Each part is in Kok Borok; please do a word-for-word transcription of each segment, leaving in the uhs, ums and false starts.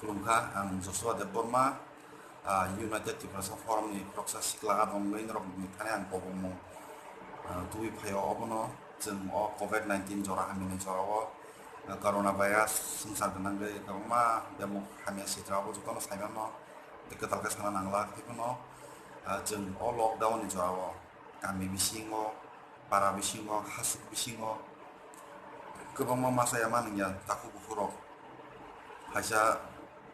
Khulumkha, ang Joshua Debbarma, ah, United Tiprasa Forum ni khoroksa sikla adong wngwi norok ni thani ang kobongmung, ah, tubui phaio. Obono chwng o covid nineteen jora hamyani jorao, ah, corona virus swngchar gwnangwi kwbangma bemuk hamya sitra obo jotono saimano tei kwtal khe sana nangla. Tei phano, ah, chwng o lockdown ni jorao kami bisingo, para bisingo, hasuk bisingo kwbangma masa ya manwngya takhuk bukhurok. Phaisa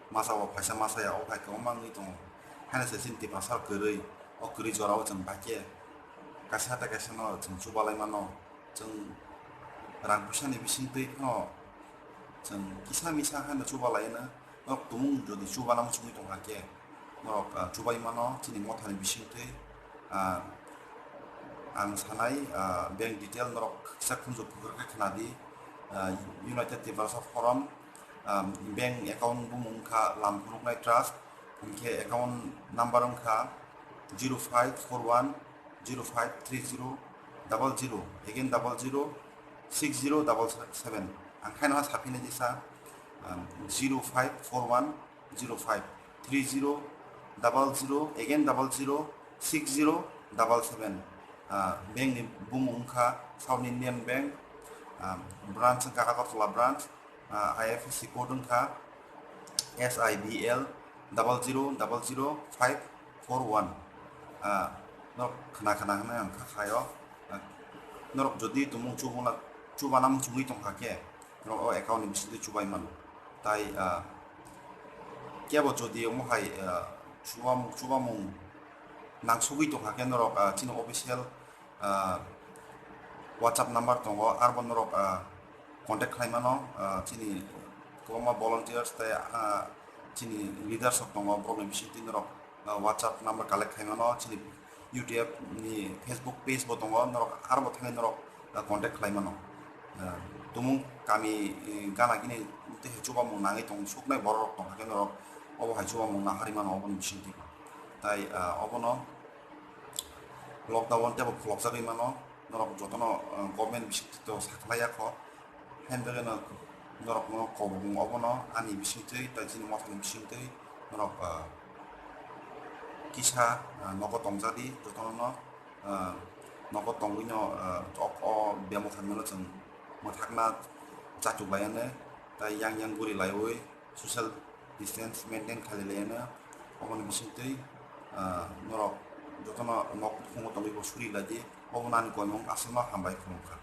masa o phaisa masa ya o hai kwbangma wngwi tongo. Haino se chini Tiprasa kwrwi, o kwrwi jorao chwng bahai khe kaisa tei kaisa no chwng chubalai mano. Chwng rang puisa ni bisingtwi phano chwng kisa misa haino chubalai no. Norok tumung jodi chubana muchungwi tongkha khe, norok, ah, chubai mano chini mothani bisingtwi. Ah, ang sanai, ah, bank detail norok kisa khunju kukur khe khna di. Ah, United Tiprasa Forum, ah, bank account bumung wngkha Lam Phunuknai Trust, hinkhe account number wngkha zero five four one zero five three zero double zero, again double zero six zero double seven. Ang khaino ha saphinai jesa, um, zero five four one zero five three zero double zero, again double zero six zero double seven. Ah, bank ni bumung wngkha South Indian Bank, ah, branch wngkha Agartala branch, ah, I F S C code wngkha S I B L double zero double zero five four one. Ah, norok khna khna hwnwi ang kha khaio. Ah, norok jodi tumung chubana, chubana muchungwi tongkha khe, norok o account ni bisingtwi chubai mano. Tai, ah, kebo jodi omo hai, ah, chubamung, chubamung nangsugwi tongkha khe norok, ah, chini official, ah, WhatsApp number tongo, arbo norok, ah, contact khlai mano, ah, chini kwbangma volunteers tei, ah, chini leaders rok tongo, borokni bisingtwi norok, ah, WhatsApp number collect khai mano, chini U T F ni Facebook page bo tongo, norok arbo thangwi norok, ah, contact khlai mano. Ah, tumung kami, eh, gana gini tei hai chubamung nangwi tong suknai borok rok tong khe norok obo hai chubamung naharwi mano oboni bisingtwi. Tai, ah, obono lockdown teibo khulokjagwi mano, norok jotono, ah, government bisingtwi to sakhlai ya kho. Hain bagwi no norok no kobong obono ani bisingtwi tai chini mothani bisingtwi norok, ah, kisa, ah, nogo tongjadi jotono no, ah, nogo tongwi no, ah, o, o bemuk hamya no chwng mwthakna chachuklai anw tai yang yang guri laiwi social distance maintain khalilai anw. Oboni bisingtwi, ah, norok jotono nok nukhungo tongwi bo suri lai di. Obono ani koimung aswkno hambai khulumkha.